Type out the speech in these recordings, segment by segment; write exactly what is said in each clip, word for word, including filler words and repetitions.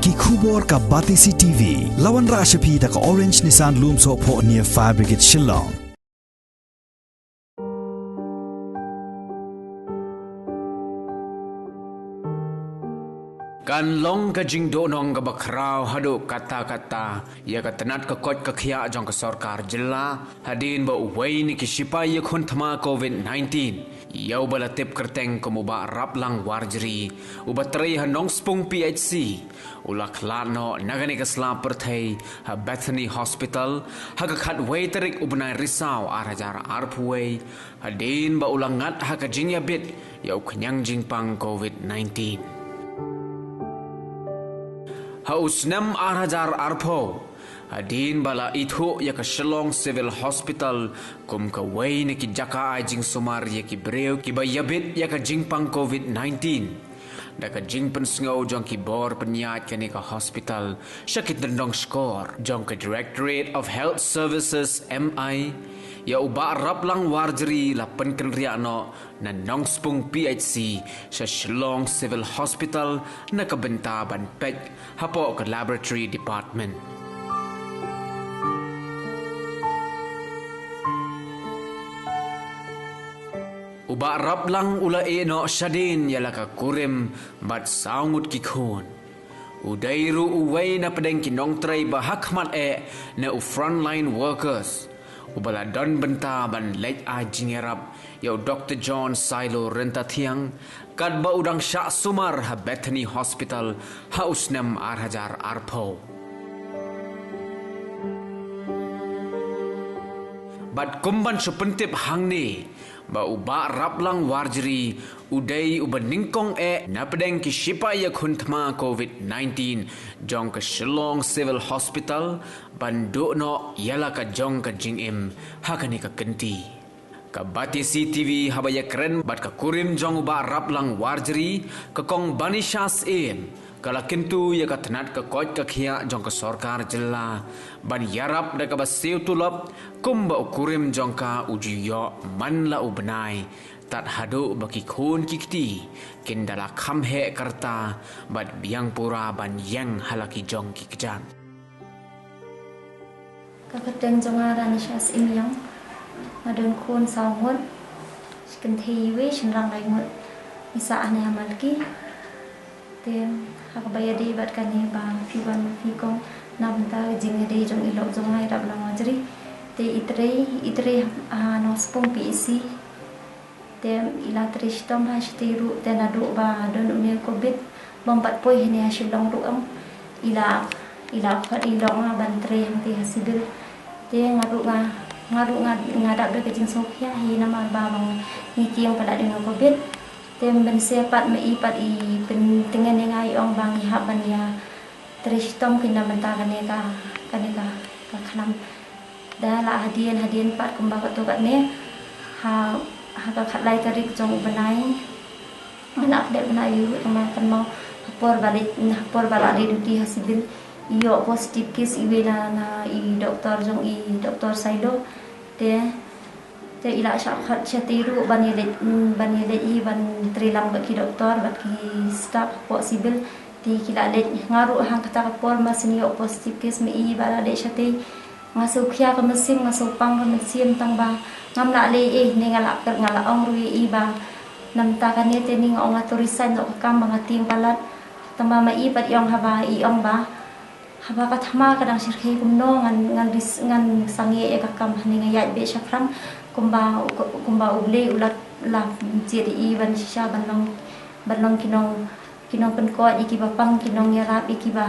Ki khubor ka Batesi T V. La wanrah sha phi da ka Orange Nissan Lumsohphoh near Fire Brigade Shillong. Kan long ka jingduhnong kaba khraw haduh katta katta ïa ka tnat ka koit ka khiah jong ka sorkar jylla, hadien ba uwei na ki shipai ïakhun thma COVID nineteen, ïa uba la tip kyrteng kum u Bah Raplang Warjri, uba trei ha Nongspung P H C, u la khlad noh na kane ka sla pyrthei ha Bethany Hospital ha ka khatwei tarik u bnai Risaw ar hajar arphew wei, hadien ba u la ngat ha ka jingïabit ïa u khñiang jingpang COVID nineteen. Ha u snem ar hajar arphew, hadien ba la ithuh ïa ka Shillong Civil Hospital kum kawei na ki jaka ai jingsumar ïa ki briew kiba ïabit ïa ka jingpang COVID nineteen, da ka jingpynsngew jong ki bor pynïaid kane ka hospital sha ki tyndong shkor jong ka Directorate of Health Services, M I, ïa u Bah Raplang Warjri la pynkynriah noh na Nongspung P H C sha Shillong Civil Hospital na ka bynta ban peit hapoh ka Laboratory Department. U Bah Raplang u la ïeh noh shadien ïa la ka kurim bad saw ngut ki khun. U dei ruh uwei na pdeng ki nongtrei ba ha khmat eh na u frontline workers, uba la don bynta ban leit ai jingïarap ïa u Doktor John Sailo Ryntathiang, katba u dang shah sumar ha Bethany Hospital ha u snem ar hajar arphew. Bad kum ban shu pyntip hangne, ba u Bah Raplang Warjri u dei uba nyngkong eh na pdeng ki shipai ïakhun thma COVID nineteen jong ka Shillong Civil Hospital ban duh noh ïa la ka jong ka jingim ha kane ka kynti. Ka Batesi T V haba ïakren bad ka kurim jong u Bah Raplang Warjri, ka Kong Banisha Syiem, ka la kyntu ïa ka tnat ka koit ka khiah jong ka sorkar jylla ban ïarap da kaba siew tulop, kumba u kurim jong ka u ju ïoh man la u bnai, tad haduh ba ki khun ki kti kin da la kham heh ka rta bad biang pura ban ïeng ha la ki jong ki kjat. Ka kyrteng jong nga Ranisha Syiem Ïong. Nga don khun saw ngut. Shi kynthei iwei, shynrang lai ngut. Ngi sah hangne ha Malki. Te ha kaba ïadei bad kane ba phi wan phi kong, na bynta ka jingïadei jong i lok jong nga i Raplang Warjri. Te i trei, i trei ha Nongspung P H C. Te i la trei shitom ha shatei ruh, te naduh ba don une u Covid bym pat poi hangne ha Shillong ruh ong. I la, i la khot i lok nga ban trei hangtei ha civil. Te nga ruh nga, nga ruh nga, nga dap da ka jingsngewkhia hi namar ba, ba ngi tieng palat ïa u Covid. Te mynsiem pat ma i pat i pyntngen ïa nga, i ong ba ngi hap ban ïa trei shitom khnang na bynta kane ka, kane ka, ka khlam. Da la hadien, hadien pat kumba katto katne, ha, ha ka khatlai tarik jong u bnai, nga la kdep bnai ïa u, tang ba kynmaw ha por ba leit, ha por ba la leit duty ha civil, i ïoh positive case iwei na, na i doktor jong i, Doktor Sailo. Te, te i la shah khot shatei ruh ban ïaleit, mm, ban ïaleit hi ban trei lang bad ki doktor bad ki staff hapoh civil. Te ki la leit, nga ruh hangta ka por ma shu ïoh positive case ma i ba la leit shatei. Nga sngewkhia ka mynsiem, nga sngewpang ka mynsiem, tang ba ngam lah leh ei ei, ne nga la kyrkhu, nga la ong ruh ïa i ba na bynta kane te ni nga ong nga to resign noh ka kam ba nga tieng palat. Tang ba ma i pat i ong haba, i ong ba haba ka thma ka dang shyrkhei kumno ngan, ngan ris-, ngan sangeh ïa ka kam, hangne nga ïaid beit shaphrang, kumba, kumba U Blei u la, la jied ïa i ban shisha ban long, ban long ki nong, ki nongpynkoit, ïa kiba pang, ki nongïarap, ïa kiba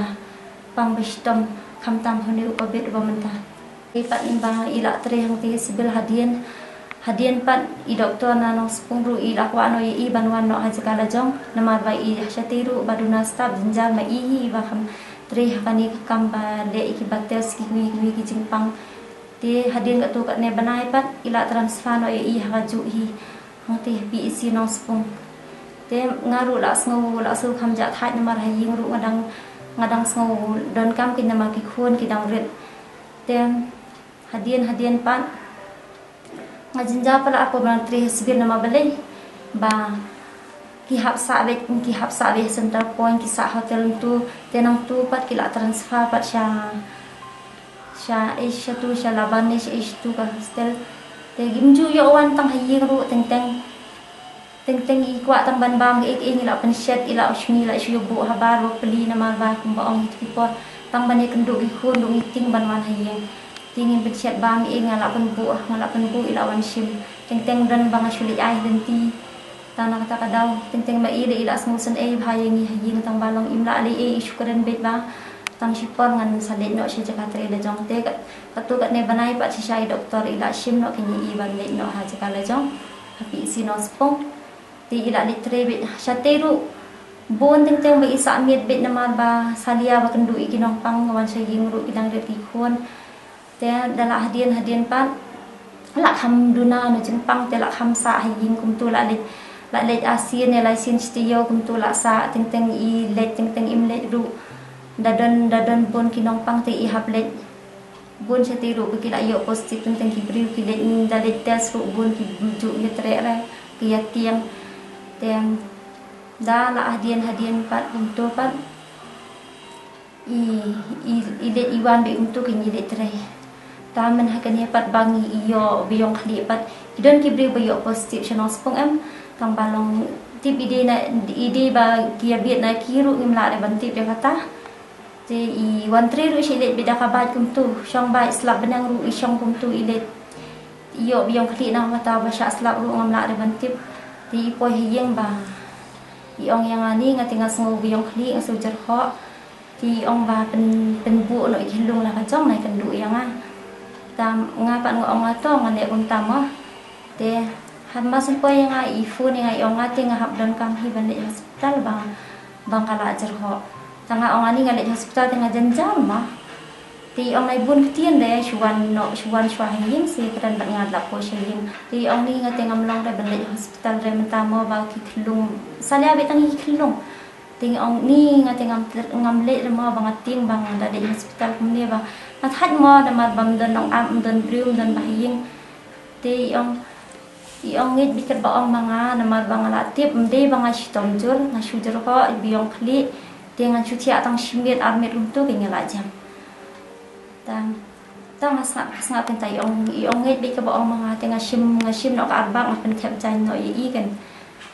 pang ba shitom, khamtam hangne u Covid uba mynta. Te pat ba i la trei hangtei ha civil hadien, hadien pat i doktor na Nongspung ruh i la kwah noh ïa i ban wan noh ha jaka la jong, namar ba i ha shatei ruh ba duna staff jynjar ma i hi ba kham trei ha kane ka kam ba leh ïa kiba test ki kiwei kiwei ki jingpang. Te hadien katto katne bnai pat i la transfer noh ïa i ha kajuh hi hangtei ha P H C Nongspung. Te nga ruh la sngew, la sngew kham jah thait namar ha ïing ruh nga dang, nga dang sngew donkam khnang namar ki khun ki dang rit. Te hadien, hadien pat nga jynjar palat ha por ba nga trei ha civil namar balei ba Ki hap sah beit, ki hap sah beit center point, ki sah hotel tu, te nangtu pat ki la transfer pat sha, sha H two, sha Laban ne sha H two ka hostel. Te ngim ju ïoh wan tang ha ïing ruh, teng teng, teng teng i kwah tang ban bam ka, i, i la pynshet, i la u shmi, i la shu buh habar ba pli namar ba kumba ong hi ki por tang ban ïakynduh ki khun ruh ngi tieng ban wan ha ïing. Te ngin pynshet bam i, nga la pynbuh, nga la pynbuh, i la wan shim. Teng teng don ba nga shu leit ai lynti. Tang na kata ka daw, teng teng ma i la, i la sngewsynei bha ïa ngi ha ïing, tang ba long im lah leh ei, i shu kren beit ba tang shipor ngan sa leit noh sha jaka trei la jong. Te ka, katu katne bnai pat shisha i doktor i la shim noh kine i ban leit noh ha jaka la jong ha P H C Nongspung. Te i la leit trei beit shatei ruh. Bun teng teng ba i sah miet beit namar ba salia ba kynduh ïa ki nongpang, wan sha ïing ruh ki dang rit ki khun. Te da la hadien hadien pat la kham duna na jingpang, te la kham sah ha ïing kumtu, la leit, la leit arsien ne lai sien shi taïew kumtu la sah, teng teng i leit, teng teng im leit ruh. Da don, da don bun ki nongpang te i hap leit. Bun shatei ruh ba ki la ïoh positive, teng teng ki briew ki leit, da leit test ruh bun ki ju ïatreh re, ki ïatieng. Te da la hadien hadien pat kumtu pat i, i, i leit i wan beit kumtu, kine i leit trei. Te mynta ha kane pat ba ngi ïoh ba ïong khlieh pat, i don ki briew ba ïoh positive sha Nongspung em. Tang ba long tip i dei na, i dei ba ki ïa biet na ki ruh ngim lah re ban tip ïa kata. Te i wan trei ruh shi leit beit da ka bike kumtu, shong bike slap bneng ruh i shong kumtu, i leit ïoh ba ïong khlieh na kata ba shah slap ruh ngam lah re ban tip. Te i poi ha ïing ba i ong ïa nga, ni nga te nga sngew ba ïong khlieh, nga sngew jyrhoh. Te i ong ba pyn, pynbuh noh ïa ki khyllung la ka jong, nai kynduh ïa nga. Te nga pat nga ong nga to ngan leh kumta mo. Te haba sngewbha ïa nga i phone ïa nga, i ong nga te nga hap donkam hi ban leit hospital ba, ba nga la jyrhoh. Te nga ong ani nga leit hospital te nga jynjar ma. Te i ong nai bun ktien de, shu wan noh, shu wan shuwa ha ïing, sa kren bad nga da la poi sha ïing. Te i ong ni nga te ngam long re ban leit hospital re mynta mo, ba ki khyllung, salia beit tang ki khyllung. Te nga ong ni nga te ngam, ngam leit re mo, ba nga tieng ba nga da leit hospital kumne ba nga thait mo, namar ba ym don nongap, ym don briew, ym don ba ha ïing. Te i ong, i ong ngeit beit katba ong ma nga, namar ba nga la tip, ym dei ba nga shitom jur, nga shu jyrhoh, i ba ïong khlieh. Te ngan shu thiah tang shi miet ar miet kumtu kein nga la jem. Tang, tang nga sngap, nga sngap kein, te i ong, i ong ngeit beit katba ong ma nga, te nga shim, nga shim noh ka ar bak, nga pynthep jaiñ noh ïa i kein.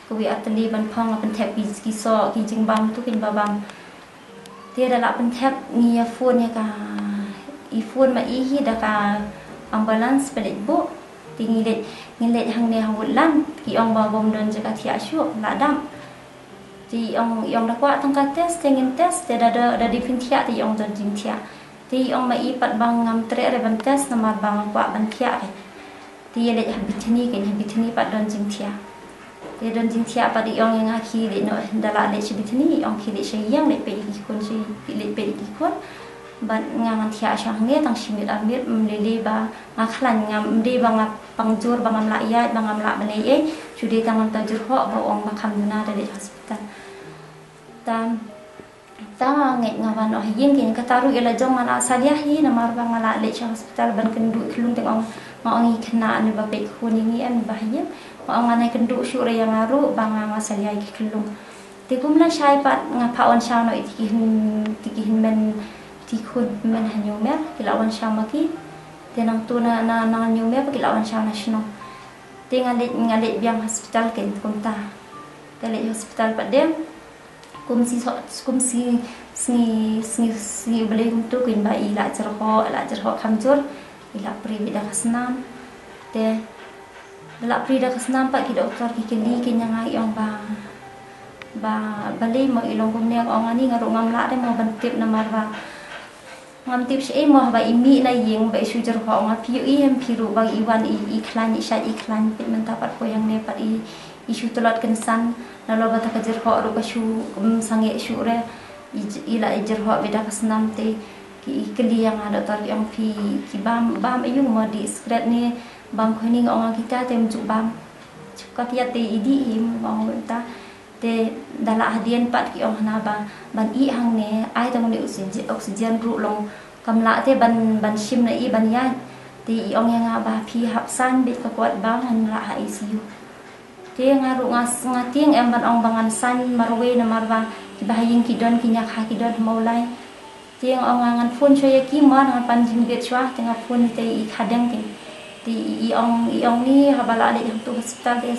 Kawi ar tylli ban phong, nga pynthep ki, ki soh, ki jingbam tu kein ba bam. Te da la pynthep ngi ïa phone ïa ka, i phone ma i hi da ka ambulance ba leit buh. Te ngi leit, ngi leit hangne ha Woodland, ki ong ba bym don jaka thiah shuh, la dap. Te i ong, i ong da kwah tang ka test, te ngin test, te da, da, da dei phin thiah, te i ong don jingthiah. Te i ong ma i pat ba ngam treh re ban test namar ba nga kwah ban thiah re. Te ïa leit ha Bethany kein, ha Bethany pat don jingthiah. Te don jingthiah pat i ong ïa nga khie leit noh, da la leit sha Bethany, i ong khie leit sha ïing, leit peit ïa ki khun, sha, leit peit ïa ki khun. Bad nga ngan thiah sha hangne tang shi miet ar miet, ym lei lei ba nga khlaiñ, ngam, ym dei ba nga pang jur ba ngam lah ïaid, ba ngam lah ban leh ei. Shu dei tang mynta jyrhoh ba ong ba kham duna da leit hospital. Tang, tang nga ngeit nga wan noh ha ïing kein, kata ruh ïa la jong nga la salia hi namar ba nga la leit sha hospital ban kynduh khyllung, te nga ong, nga ong i khynnah ne ba peit khun ïa ngi em ba ha ïing. Nga ong nga nai kynduh shuh re ïa nga ruh ba nga, nga salia ïa ki khyllung. Te kum lashai pat nga phah wan shaw noh ïa ki hyn, ïa ki hynmen, ïa ki khun hynmen ha New Mer, ki la wan shaw ma ki. Te nangtu na, na, na New Mer pat ki la wan shaw na shnong. Te nga leit, nga leit biang hospital kein kumta. Te leit hospital pat de. Kum shi so, kum shi sngi, sngi, sngi U Blei kumtu kein ba i la jyrhoh, la jyrhoh kham jur, i la prie beit da ka snam. Te da la prie da ka snam pat ki doktor ki kylli kein ïa nga, i ong ba, ba balei mo i long kumne, nga ong ani nga ruh ngam lah re mo ban tip namar ba ngam tip shaei mo, haba i mih na ïing ba i shu jyrhoh, nga phi ïohi em phi ruh ba i wan i, i khlaiñ, i shait i khlaiñ, peit mynta pat poi hangne pat i, i shu tlot kynsan, nalor ba ta ka jyrhoh ruh ka shu, um, sangeh shuh re, i, i la i jyrhoh beit da ka snam. Te ki, i kylli ïa nga doktor, ki ong phi, ki bam, bam aïu mo, dih sikret ne bam khuini, nga ong kita te ym ju bam. Shu ka kiad te i dih hi, nga ong mynta. Te da la hadien pat ki ong hana ba ban ih hangne, ai tang une oxygen, oxygen ruh long kam lah te ban, ban shim na i ban ïaid. Te i ong ïa nga ba phi hap saiñ beit ka kot ba ngan lah ha I C U. Te nga ruh nga s- nga tieng em ban ong ba ngan saiñ marwei namar ba kiba ha ïing ki don ki ñiakha ki don ha Mawlai. Te nga ong ngan phone shuwa ïa ki mo ngan pan jingbit shuwa te nga phone te i khadeng te. Te i ong i ong ni haba la leit hangtu hospital te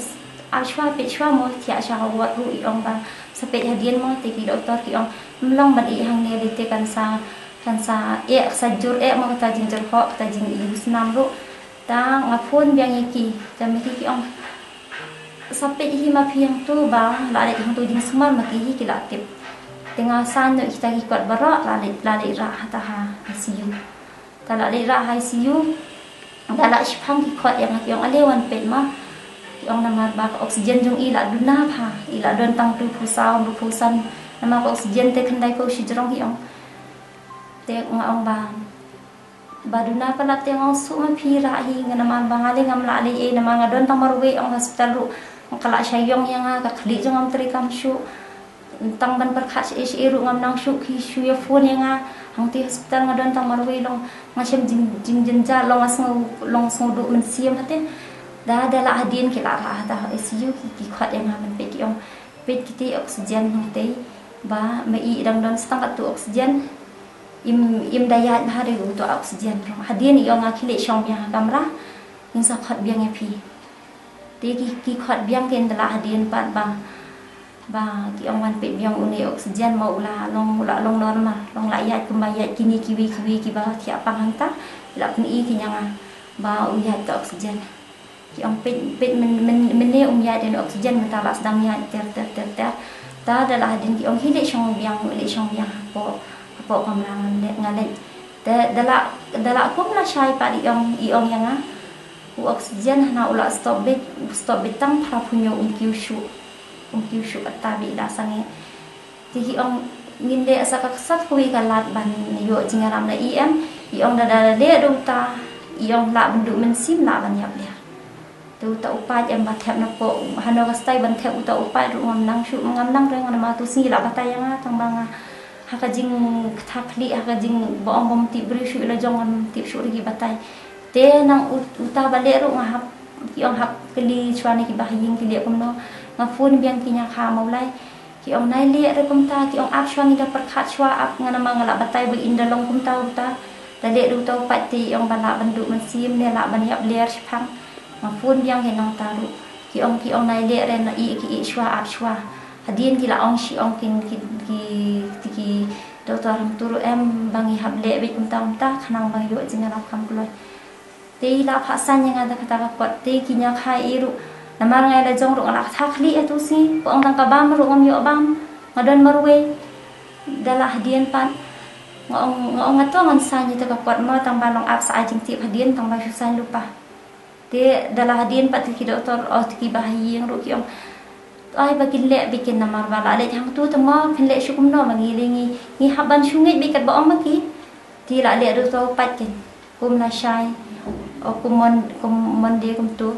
ar shuwa peit shuwa mo thiah sha ka ward ruh i ong ba sa peit hadien mo te ki doktor ki ong mlong ban i hangne te kan sa kan sa eh sa jur eh mo kata jingjur ho kata jing i snam ruh. Ta nga phone biang ïa ki ta me ki ki ong sa peit hi ma phi hangtu ba la leit hangtu jingsumar ma ki hi ki la tip. Te nga saiñ noh kita ki kot baroh la leit la leit rah hata ha I C U. Ta la leit rah ha I C U. Ta la shipang ki kot ïa nga ki ong ale wan peit ma. Ki ong namar ba ka oxygen jong i la duna bha i la don tang tu phew saw tu phew san. Namar ka oxygen te khyndai phew shijrong ki ong. Te nga ong ba ba duna palat te nga ong suk ma phi rah hi nga namar ba nga le ngam lah lei ei namar nga don tang marwei ong hospital ruh. Nga ka lah sha ïong ïa nga ka khlieh jong ngam trei kam shuh. Tang ban pyrkhat sha ei sha ei ruh ngam nang shuh ki shu ïa phone ïa nga. Hangti hospital nga don tang marwei long nga shem jing jing jynjar long nga sngew long sngew duh mynsiem hate. Da da lah hadien ki la rah hata ha I C U ki ki khot ïa nga ban peit ki ong peit kiti oxygen hangti ba ma i dang don stang katu oxygen. Im im da ïaid bha re uto oxygen rong hadien i ong nga khlieh shong biang ha kamra. Ngin sa khot biang ïa phi. Te ki ki khot biang ken da la hadien pat ba ba ki ong wan peit biang une oxygen ma u la long u la long normal long la ïaid kumba ïaid kini kiwi kiwi kiba thiah pang hangta. La pyni ki ñiang ba u ïaid ka oxygen. Ki ong peit peit men men men ne um ïaid den oxygen mynta la sdang ïaid ter ter ter ter. Ta da la hadien ki ong hi leh shong biang leh shong biang hapoh hapoh kamra nga leh nga leh. Te da la da la kum la shai pat i ong i ong ïa nga. U oxygen hana u la stop beit stop beit tang phra phew hynñiew um kiew shuh. Um kiew shuh katta beit la sangeh. Te hi ong ngin leh sa ka ksat kawei ka lad ban ïoh jingïarap na E M. Hi ong da da leh da uta hi ong lah ban duh mynsiem lah ban ïap leh. Te uta u paid em ba thep na poh hano ka stai ban thep uta u paid ruh ngam nang shuh ngam nang reng namar tu sngi lah batai ïa nga tang ba nga ha ka jingkthah khlieh ha ka jing ba ong bym tip briew shuh la jong ngam tip shuh ri ki batai. Te nang ut- uta ba leh ruh nga hap ki ong hap kylli shuwa na kiba ha ïing ki leh kumno. Nga phone biang ki ñiakha Mawlai. Ki ong nai leh re kumta ki ong ap shuwa ngi da pyrkhat shuwa ap nga namar nga lah batai ba in da long kumta uta. Da leh da uta u paid te i ong ba lah ban duh mynsiem ne lah ban ïap leh shipang. Nga phone biang hi nangta ruh ki ong ki ong nai leh re na i ki i shuwa ap shuwa. Hadien ki la ong shi ong kin ki ki ki doktor hangtu ruh em ba ngi hap leh beit kumta kumta khnang ba ïoh jingïarap kam kloi. Te i la phah saiñ ïa nga da kata ka kot te ki ñiakha i ruh. Namar nga i la jong ruh nga la kata khlieh ïa tu sngi ko ong tang ka bam ruh ngam ïoh bam. Nga don marwei da la hadien pat nga ong nga ong nga to ngan saiñ ïa ta ka kot mo tang ba long ap sa ai jingtip hadien tang ba shu saiñ lypa. Te da la hadien pat te ki doktor oh te kiba ha ïing ruh ki ong ai ba kin leh beit kin namar ba la leh hangtu te mo phin leh shu kumno ma ngi leh ngi ngi hap ban shu ngeit beit kat ba ong ma ki. Te la leh da uta u paid kin kum la shai o kum mon kum Monday kumtu.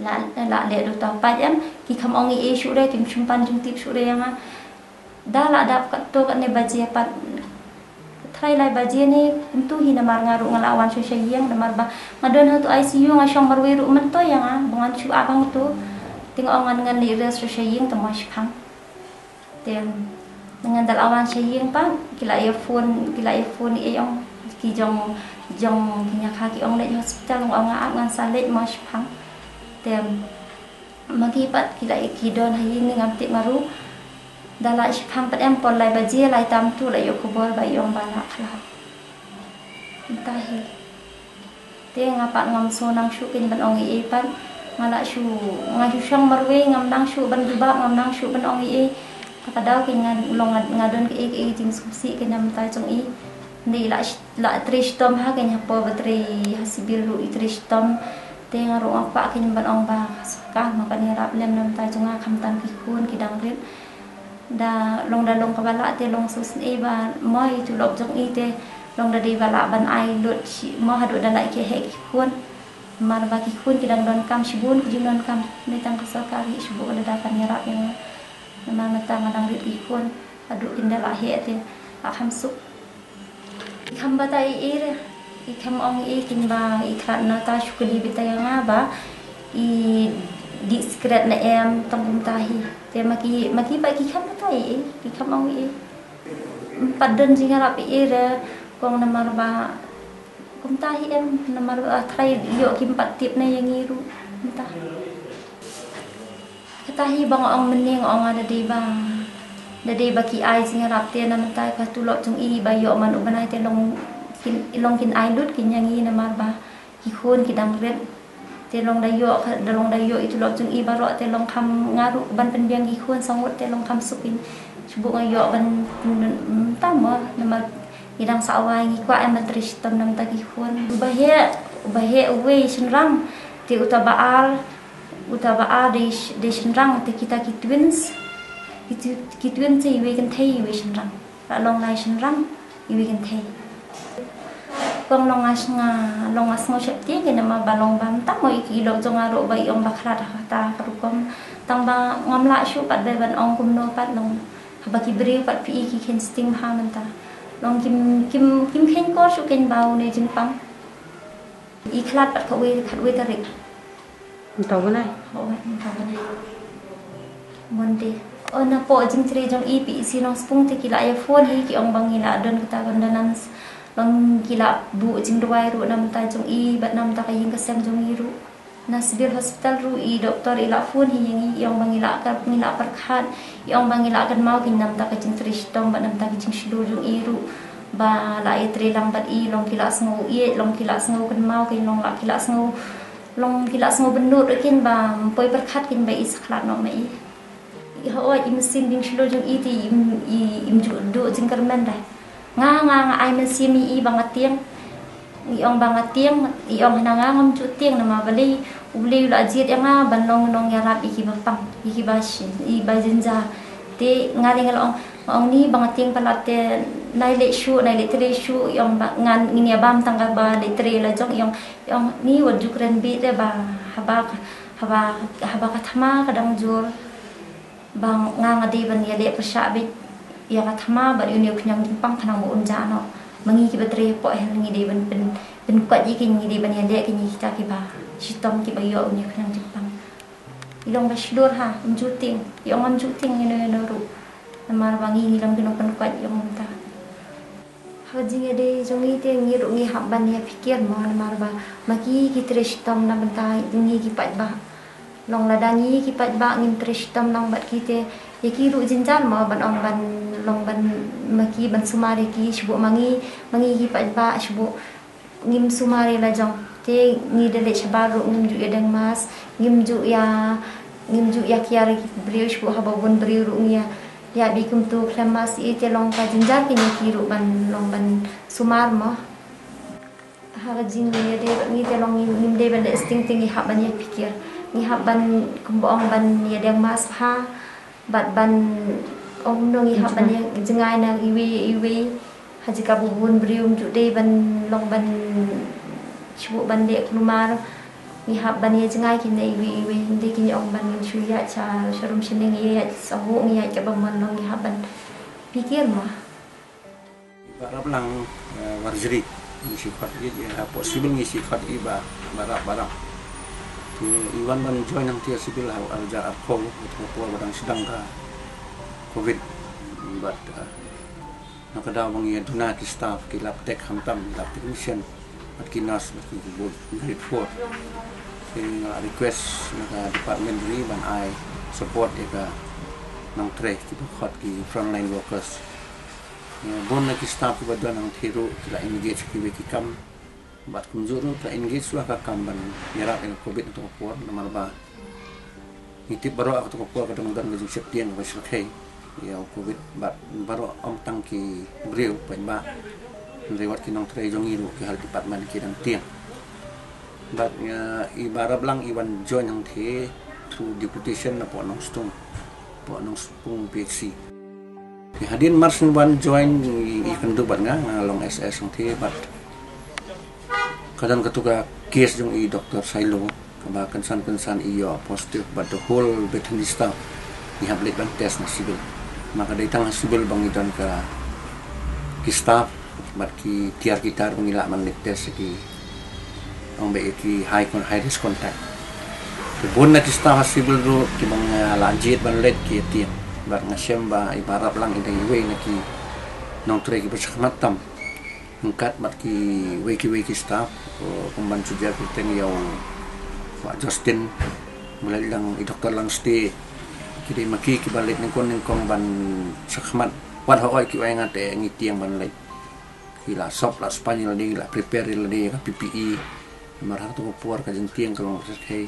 La la leh da uta u paid em ki kham ong i ei shu re kim shym pan jingtip shu re ïa nga. Da la dap katto katne baje pat. Trai lai baje ne kumtu hi namar nga ruh nga la wan sha sha ïing namar ba nga don hangtu I C U nga shong marwei ruh mynta ïa nga ba ngan shu ap hangtu. Te nga ong ngan ngan leit rest sha sha ïing te mo shipang. Te ngan da la wan sha ïing pat ki la ïa phone ki la ïa phone i ei ong ki jong jong ki ñiakha ki ong leit hospital nga ong nga ap ngan sa leit mo shipang. Te ma ki pat ki la ki don ha ïing ne ngam tip nga ruh. Da la shipang pat em por lai baje lai tam tu la ïoh khubor ba ïong ba la khlad. Mynta hi. Te nga pat ngam shu nang shu kin ban ong i ei pat. Nga la shu nga shu shong marwei ngam nang shu ban jubab ngam nang shu ban ong i ei. Ka daw kin nga long nga don ka ei ka ei jingsngewsih kin na mynta jong i. Ni la la trei shitom ha kin hapoh ba trei ha civil ruh i trei shitom. Te nga ruh nga kwah kin ban ong ba ka sorkar ma kan ïarap lem na mynta jong nga khamtam ki khun ki dang rit. Da long da long kaba lah te long sngewsih ba mo i tulop jong i te long da dei ba lah ban ai lut shi mo haduh da lah ki heh ki khun. Namar ba ki khun ki dang donkam shibun ki jingdonkam ne tang ka sorkar hi shibun da da kan ïarap ïa nga. Namar mynta nga dang rit ki khun haduh kin da lah heh te lah kham suk. I kham batai i re i kham ong i kin ba i khlad na ta shu kylli beit ïa nga ba i Dih sikret ne em tang kumta hi. Te ma ki, ma ki pat ki kham batai ei, ki kham ong ei. Em pat don jingïarap ei re, kong namar ba kumta hi em, namar ba trai ïoh kim pat tip ne ïa ngi ruh kumta. Kata hi ba nga ong mynne nga ong da dei ba, da dei ba ki ai jingïarap te na mynta ka tulop jong i ba ïoh man u bnai te long kin, long kin ai lut kin ïa ngi namar ba ki khun ki dang rit. Te long da ïoh, da long da ïoh i tulop jong i baroh te long kham, nga ruh ban pynbiang ki khun sa ngut te long kham suk in. Shu buh nga ïoh ban, mm, tam mo namar ngi dang sa wai, ngi kwah em ban trei shitom na mynta ki khun. Uba heh, uba heh uwei shynrang, te uta ba ar, uta ba ar dei sh-, dei shynrang, te kita ki twins. Ki tw-, ki twins te iwei kynthei iwei shynrang. La long lai shynrang iwei kynthei. Kong long nga snga, long nga sngew sheptieng ïa namar ba long ba mynta mo i ki lok jong nga ruh ba i ong ba khlad ha kata ka rukom. Tang ba ngam lah shuh pat ba ban ong kumno pat long. Haba ki briew pat phi i ki kheiñ sting ha mynta. Long kim, kim, kim kheiñ kor shuh kheiñ ba une jingpang. I khlad pat kawei, khatwei tarik. Mynta u bnai? Hooid, mynta u bnai. Monday. O, napoh jingtrei jong i P E C Nongspung te ki la ïa phone hi ki ong ba ngi la don kata condolence. Long ki la buh jingduwai ruh na mynta jong i bad na mynta ka ïing ka sem jong i ruh. Na civil hospital ruh i doktor i la phone hi ïa ngi, i ong ba ngi la ka, ngi la pyrkhat, i ong ba ngi la kynmaw ki na mynta ka jingtrei shitom bad na mynta ka jingshlur jong i ruh. Ba la ïatrei lang bad i long ki la sngew ïeit, long ki la sngew kynmaw ki, long la ki la sngew, long ki la sngew bynnud ruh kin ba ym poi pyrkhat kin ba i sa khlad noh ma i. I hooid, i mynsiem jingshlur jong i te i, i, im ju duh jingkyrmen da. Nga, nga, nga ai mynsiem ïa i ba nga tieng. I ong ba nga tieng, i ong hana nga ngam ju tieng namar balei, U Blei u la jied ïa nga ban long nongïarap ïa kiba pang, ïa kiba shi, ïa ba jynjar. Te nga lei nga la ong, nga ong ni ba nga tieng palat te nai leh shuh, nai leh trei shuh, i ong ba ngan ngin ïa bam tang kaba leh trei la jong, i ong, i ong ni wat ju kren beit de ba haba, haba, haba ka thma ka dang jur. Ba nga nga dei ban ïaleh pyrshah beit ïa ka thma bad ïa une u khñiang jingpang khnang ba un jah noh. Ma ngi kiba trei hapoh hell ngi dei ban pyn, pynkoit ïa ki, ngi dei ban ïaleh ki, ngi kita kiba shitom kiba ïoh une u khñiang jingpang. I long ba shlur ha, ym ju tieng, i ong ngam ju tieng ïano ïano ruh. Namar ba ngi ngi long ki nongpynkoit ïa u mynta. Ha ka jingïadei jong ngi te ngi ruh ngi hap ban ïa pyrkhat mo namar ba ma ki ki trei shitom na bynta ngi ki paidbah. Long lada ngi ki paidbah ngim trei shitom lang bad ki te ïa ki ruh jynjar mo ban ong ban long ban ma ki ban sumar ïa ki shu buh ma ngi, ma ngi ki paidbah shu buh ngim sumar ïa la jong. Te ngi da leit shabar ruh ngim ju ïadeng mask, ngim ju ïa, ngim ju ïa kiar ïa ki briew shu buh haba bun briew ruh ngi ïa Ïa, bad kumta khlem mask ïa te long ka jynjar kine ki ruh ban long ban sumar mo. Ha ka jingïadei bad ngi te long ngi, ngim dei ban leh sting te ngi hap ban ïa pyrkhat. Ngi hap ban kumba ong ban ïadeng mask ha bad ban ong no ngi hap ban ïa jngai na iwei iwei. Ha jaka ba bun briew ym ju dei ban long ban shu ban leh kulmar. Ngi hap ban ïa jngai kine iwei iwei, ym dei kine ong ban shu ïaid sha, sha rum sha neng, ïaid sha ho ngi ïaid kaba mon long, ngi hap ban pyrkhat mo. Ba rap lang, eh, Warjri ngi shu khot ïa, ïa hapoh civil ngi shu khot ïa ba, ba rap, ba rap. Te i wan ban join hangtei civil ha u ar hajar arphew, ha u por ba dang sdang ka covid. But, eh, na ka daw ba ngi ïa duna ki staff ki lab tech khamtam, lab technician, bad ki nurse, bad ki bud grade four. Te nga la request na ka department jong ngi ban ai support ïa ka nongtrei kiba khot ki frontline workers. Ïa bun na ki staff kiba don hangtei ruh ki la engage kiwei ki kam. Bad kumjuh ruh ka engage shuwa ka kam ban ïarap ïa ka covid na ka por namar ba ngi tip baroh ka por ka dang don ka jingsheptieng kaba shyrkhei ïa u covid bad baroh ym tang ki briew paidbah hynrei wat ki nongtrei jong ngi ruh ki health department ki dang tieng. Bad nga i ba rap lang i wan join hangtei through deputation na poh Nongstoiñ, poh Nongstoiñ P H C. Ki hadien mar shen wan join i, i kynduh bad nga, nga long S S hangtei bad ka don katu ka case jong i Doctor Sailo kaba kynsan kynsan i ïoh positive bad the whole Bethany staff ngi hap leit ban test na civil. Ma ka dei tang ha civil ba ngi don ka ki staff bad ki tiar ki tar ba ngi lah ban leit test ki ong ba ïa ki high con-, high risk contact. Bun na ki staff ha civil ruh kiba nga la jied ban leit ki ïa tieng. Bad nga shem ba i Bah Raplang i dei iwei na ki nongtrei kiba shakhmat tam. Ryngkat bad kiwei kiwei ki staff, uh, kumban shu jia ki teng ïa u Bah Justin, Bah Leit Lang, i Doktor Langstieh, ki dei ma ki kiba leit nyngkong nyngkong ban shakhmat. Wat hooid ki ong nga te ngi tieng ban leit. Ki la sop la spah ïa lade, la prepare ïa lade ka P P E. Namar ha kato ka por ka jingtieng ka long ka shyrkhei.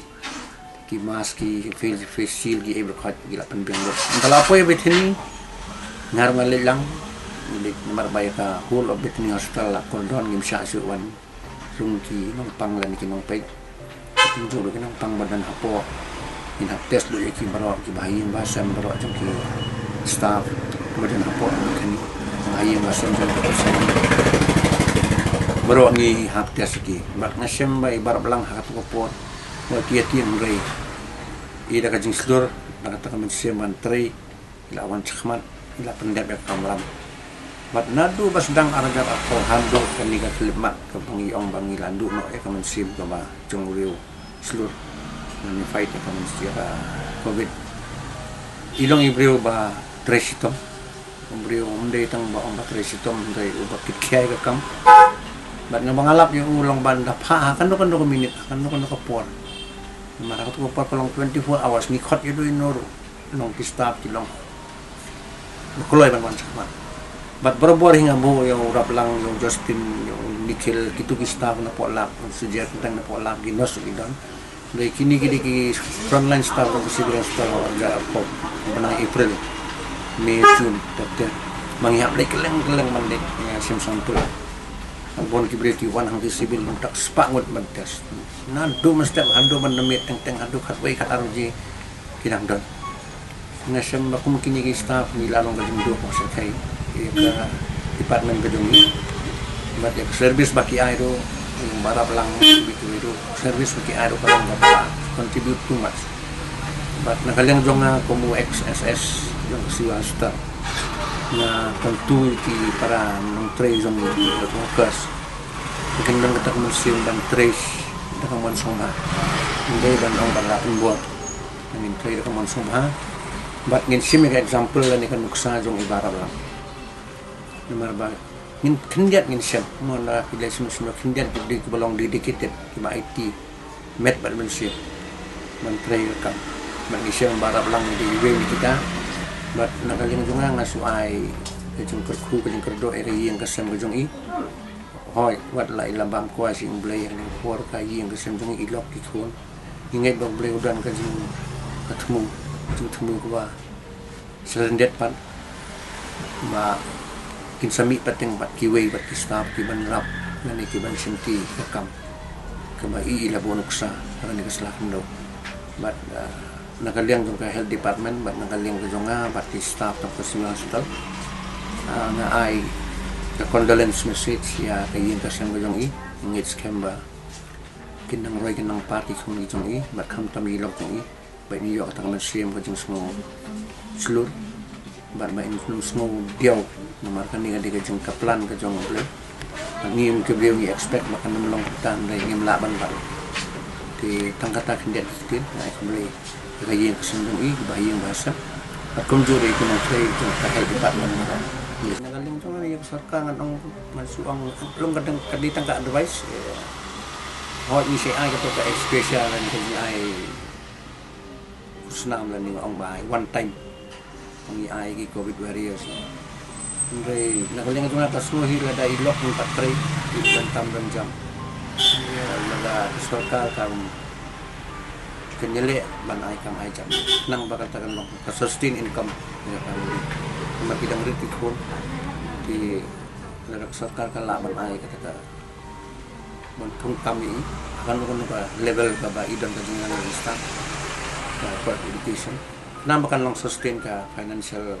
Ki mask, ki face, face shield, ki ei baroh khoit ki la pynbiang lut. Ynda la poi Bethany, nga ruh nga leit lang. Leit namar ba ïa ka whole of Bethany Hospital la cordon, ngim shah shuh wan rung ki nongpang lane ki nongpeit. Kumjuh ruh ki nongpang ba don hapoh, ngin hap test lut ïa ki baroh, kiba ha ïing ba ha sem baroh jong ki staff ba don hapoh Bethany, ba ha ïing ba ha sem jong ki, baroh ngi hap test ïa ki. Bad nga shem ba i Bah Raplang ha kato ka por, wat ki ïa tieng hynrei i da ka jingshlur, da kata ka mynsiem ban trei, i la wan shakhmat, i la pyndep ïa ka kamram. Bad naduh ba sdang ar hajar arphew haduh kane ka khyllipmat kaba ngi ong ba ngi la duh noh ïa ka mynsiem kaba jong u briew shlur, ngi fight ïa ka mynsiem ka Covid. I long i briew ba trei shitom. U briew um dei tang ba ong ba trei shitom, hynrei uba kit khia ïa ka kam. Bad nga ba nga lap ïa u long ban da pha ha kano kano ka minit, ha kano kano ka por. Namar ha kato ka por ka long twenty-four hours, ngi khot ïa u ïa u ruh. Long ki staff ki long ba kloi ban wan shakhmat. Bad barabor hi nga buh ïa u Raplang, ïa u Justin, ïa u Nikhil, kito ki staff napoh lab, u Sujat, tang napoh lab, ki nurse ki don. Dei kine ki dei ki frontline staff jong ka Civil Hospital ha ka por ba nang April, May, June, tep tep. Ma ngi hap leit kylleng kylleng ban leit, ïa, shim sample. Bun ki briew ki wan hangtei civil, tak spah ngut ban test. Naduh mynstep haduh ban da miet teng teng, haduh khatwei khatar baje ki dang don. Nga shem ba kum kine ki staff ngi la long ka jingduh ka shyrkhei ïa ka department ka jong ngi. Bad ïa ka service ba ki ai ruh, ïa u Bah Raplang, ïa ki ruh, service ba ki ai ruh ka long kaba contribute too much. Bad na ka liang jong nga kum u ex S S jong ka Civil Hospital, nga kyntu ïa ki para nongtrei jong ngi, ki health workers, ba kin don kata ka mynsiem ban trei da ka mon sngewbha. Ym dei ban ong ban lah pynbor. Ngin trei da ka mon sngewbha. Bad ngin shim ïa ka example lane ka nuksa jong i Bah Raplang. Namar ba ngin khyndiat ngin shem. Mo la ki leh sum sum khyndiat ki dei kiba long dedicated, kiba aiti met bad mynsiem ban trei ka kam. Bad ngi shem Bah Raplang dei iwei na kita. Bad na ka liang jong nga nga shu ai ka jingkyrkhu, ka jingkyrdoh ïa ka ïing ka sem ka jong i. Hooid, wat la i la bam kwai sha ïing Blei, ha kane ka por ka ïing ka sem jong i, i lok i khun. Ngi ngeit ba U Blei u don ka jing, ka thmu, jingthmu kaba syrndet pat, ba kin sa mih pateng bad kiwei bad ki staff kiban rap lane kiban shimti ka kam kaba i, i la buh nuksa ha kane ka sla khyndew. Bad, ah, na ka liang jong ka health department bad na ka liang ka jong nga bad ki staff jong ka Civil Hospital, ah, nga ai ka condolence message ïa ka ïing ka sem ka jong i. Ngeit skhem ba kin nang roi kin nang par ki khun ki jong i bad khamtam i lok jong i. Ba in ïoh kata ka mynsiem ka jingsngew shlur bad ba in sngew diaw, namar kane ka dei ka jing, ka plan ka jong U Blei. Bad ngi kum ki briew ngi expect ba kan ym long kumta, hynrei ngim lah ban bat. Te tang kata khyndiat ki ktien, nga ai khublei ïa ka ïing ka sem jong i, ba ha ïing ba ha sem. Bad kumjuh ruh ïa ki nongtrei jong ka health department. Na ka liang jong nga ïa ka sorkar ngan ong, ngan shu ong, long ka dang, ka dei tang ka advice. Hooid ngi sa ai kato ka ex gratia lane ka jingai u snam lane nga ong ba ai one time. Ngi ai ki Covid warriors. Hynrei na ka liang jong nga ka sngew hi lada i lok ngi pat trei, i ban tam ban jam. Ïa, lada ka sorkar kam, kan ïaleh ban ai kam ai jam. Nang ba kata kan long ka sustain income ïa ka family. Namar ki dang rit ki khun. Ki, lada ka sorkar ka lah ban ai kata ka ban thung kam ïa i, ha kano kano ka level kaba i don ka jingïalang start, ka quality education. Khnang ba kan long sustain ka financial,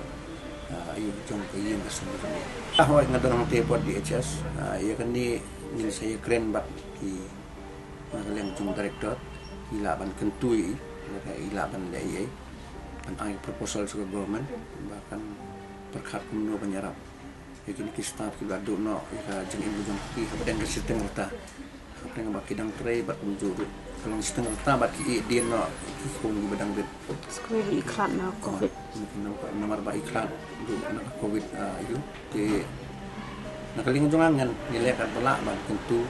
ah, ïa jong ka ïing ka sem jong i. Ah, hooid nga don hangtei pud D H S, ah, ïa kane ngin sa ïakren bad ki na ka liang jong director, i lah ban kyntu ïa i, lada i lah ban leh ïa i, ban ai proposal sha ka government, ba kan pyrkhat kumno ban ïarap ïa kine ki staff kiba duh noh ïa ka jingim ka jong ki hapdeng ka shiteng rta. Tang ba ki dang trei bad kumjuh ruh ka long shiteng rta bad ki ïeh dien noh ki khun kiba dang rit. Skul i khlad na covid. Namar ba i khlad ruh na ka covid, ah, ïa u. Te na ka liang jong nga ngan ïaleh katba lah bad kyntu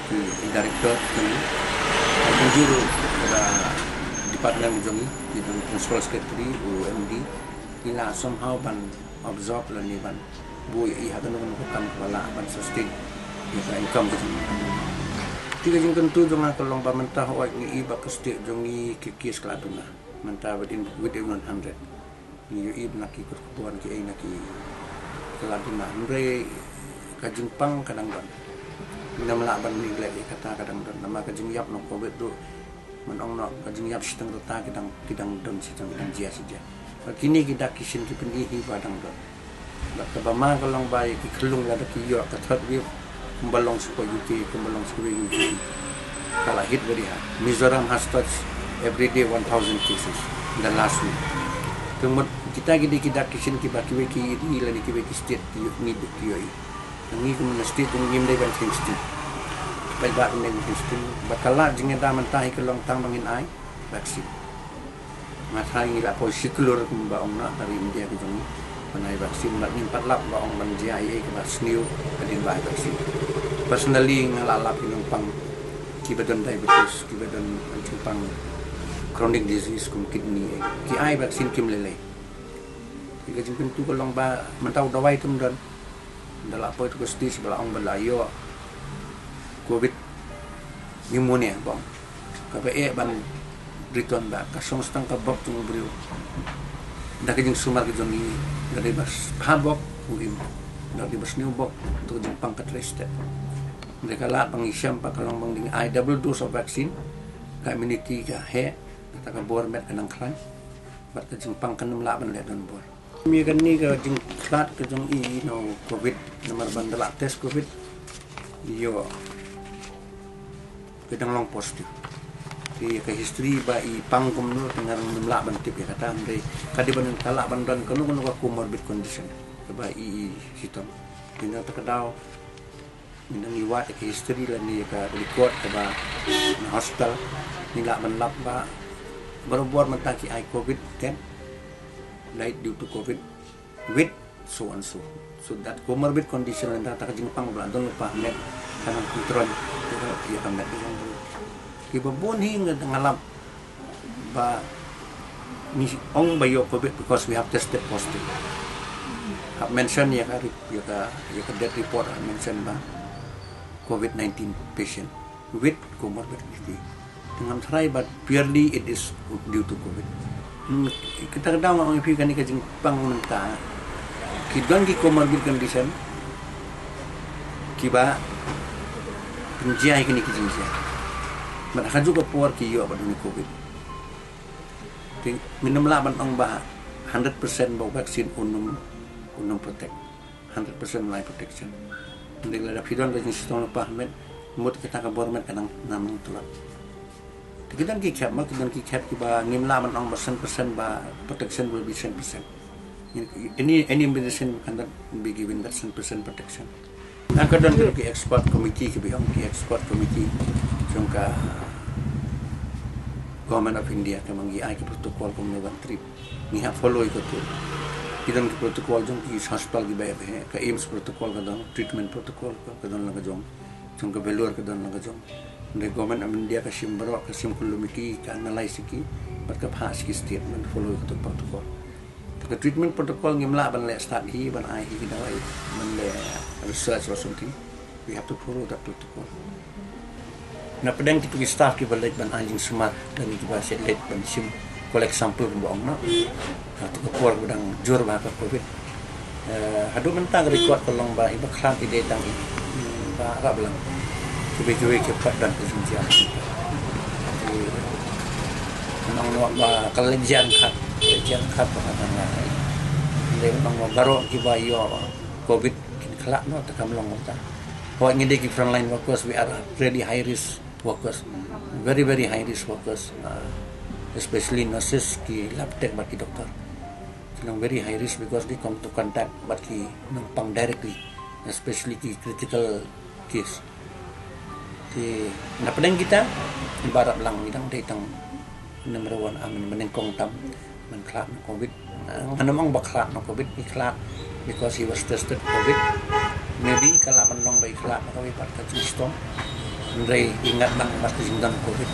ki director ki, kumjuh ruh ka department jong ngi, ki dang principal secretary, u M D, ki la somehow ban absorb lane ban buh ïa i ha kano kano ka kam kaba lah ban sustain ïa ka income ka jong i. Te ka jingkyntu jong nga ka long ba mynta hooid ngi i ba ka state jong ngi ki case ka la duna. Mynta within, within one hundred. Ngi ïohi ba na ki kot khubor ki ei na ki ka la duna. Hynrei ka jingpang ka dang don. Ngim lah ban neglect ïa kata, ka dang don. Namar ka jingïap na covid ruh, man ong noh, ka jingïap shiteng rta ki dang, ki dang don shiteng, ki dang jia shi jia. Bad kine ki dak ki shin ki pyni hi ba dang don. Bad kaba ma ka long ba ïa ki khyllung lada ki ïoh ka third wave, kumba long sha ka U K, kumba long sha kiwei ki ri. Ka la hit very hard. Mizoram has touched every day one thousand cases in the last week. Te mut kita ki dei ki dak ki shin kiba kiwei ki ri lane kiwei ki state ki ïoh, ngi ki ïohi. Ngi kum na state kum ngim dei ban kynstun. Paidbah kum dei ban kynstun. Bad ka lad jingïada mynta hi ka long tang ba ngin ai vaccine. Nga tharai ngi la poi shi klur kumba ong na ka ri India ka jong ngi ban ai vaccine, bad ngim pat lap ba ong ban jia ei ei kaba sniew hadien ba ai vaccine. Personally nga la lap ïa ki nongpang kiba don diabetes, kiba don jingpang chronic disease kum kidney, ki ai vaccine kim lei lei. Ïa ka jingkyntu ka long ba mynta u dawai kam don. Da la poi to ka stage ba la ong ba la ïoh covid pneumonia bong. Kaba eh ban return back, ka shong tang ka bok jong u briew. Da ka jingsumar ka jong ngi, da dei ba phah bok u im, da dei ba sniew bok, to ka jingpang ka trei step. Da ka lad ba ngi shem ba ka long ba ngin ai double dose of vaccine, ka immunity ka heh, kata ka bor met ka nang khlaiñ. Bad ka jingpang kan ym lah ban leh don bor. Ïa kane ka jingkhlad ka jong i na u covid, namar ban da la test covid, ïoh ka dang long positive. Te ka history ba i pang kumno te nga ruh ngam lah ban tip ïa kata, hynrei ka dei ban, ka lah ban don kano kano ka comorbid condition kaba i, i shitom. Te na kata ka daw, ngi dang ïa wad ïa ka history lane ïa ka record kaba na hospital, ngi lah ban lap ba barabor mynta ki ai covid, then died due to covid with so and so. So that comorbid condition lane kata ka jingpang ba la don lypa ha met, ka nang control ïa ka met. Kiba bun hi nga, nga lap ba ngi ong ba ïoh covid because we have tested positive. Hap mention ïa ka rep-, ïa ka, ïa ka death report, hap mention ba covid nineteen patient with comorbidity. Te ngam tharai ba purely it is due to covid. Hmm, kita ka daw nga ong ïa phi kane ka jingpang mynta ki don ki comorbid condition kiba pynjia ïa kine ki jingjia. Bad ha kajuh ka por ki ïoh bad une covid. Te ngin ym lah ban ong ba hundred percent ba u vaccine un ym, un ym protect. Hundred percent lai protection. Hynrei lada phi don ka jingshitom lypa ha met, mut kata ka bor met ka nang, nang tlot. Te ki don ki khep, ma ki don ki khep kiba ngim lah ban ong ba san percent ba protection will be san percent. Any, any medicine cannot be given that san percent protection. Nang ka don ki expert committee, kiba ong ki expert committee jong ka Government of India, ka mang ki ai ki protocol kumno ban treat. Ngi hap follow ïa kato. Ki don ki protocol jong ki hospital kiba heh, ka AIIMS protocol ka don, treatment protocol ka, ka don la ka jong, jong ka Vellore ka don la ka jong. Hynrei Government of India ka shim baroh, ka shim khlem ki, ka analyse ki, bad ka phah sha ki state ban follow ïa kato protocol. Te ka treatment protocol ngim lah ban leh start hi ban ai hi ki dawai, ban leh research or something. We have to follow that protocol. Na pdeng kito ki staff kiba leit ban ai jingsumar, lane kiba shet leit ban shim collect sample kumba ong noh. Ha kato ka por ba dang jur bha ka covid. Eh, haduh mynta ka record ka long ba iba khlad i dei tang i. Ba rap lang. Kiwei kiwei ki pat don ka jingjia. Te nang noh ba ka leit jan khat, leit jan khat ba ka dang ngai. Leit nang noh baroh kiba ïoh covid kin khlad noh, te kam long kumta. Hooid ngi dei ki frontline workers, we are really high risk workers, very, very high risk workers, uh, especially nurses, ki lab tech bad ki doctor. Ki long very high risk because they come to contact bad ki nongpang directly, especially ki critical case. Te na pdeng kita, i ba rap lang i dang dei tang number one, a mynnyngkong tam ban khlad na covid. Ngan ym ong ba khlad na covid, i khlad because he was tested covid. Maybe ka lah ban long ba i khlad na kawei pat ka jingshitom. Hynrei i ngat nang bad ka jingdon covid.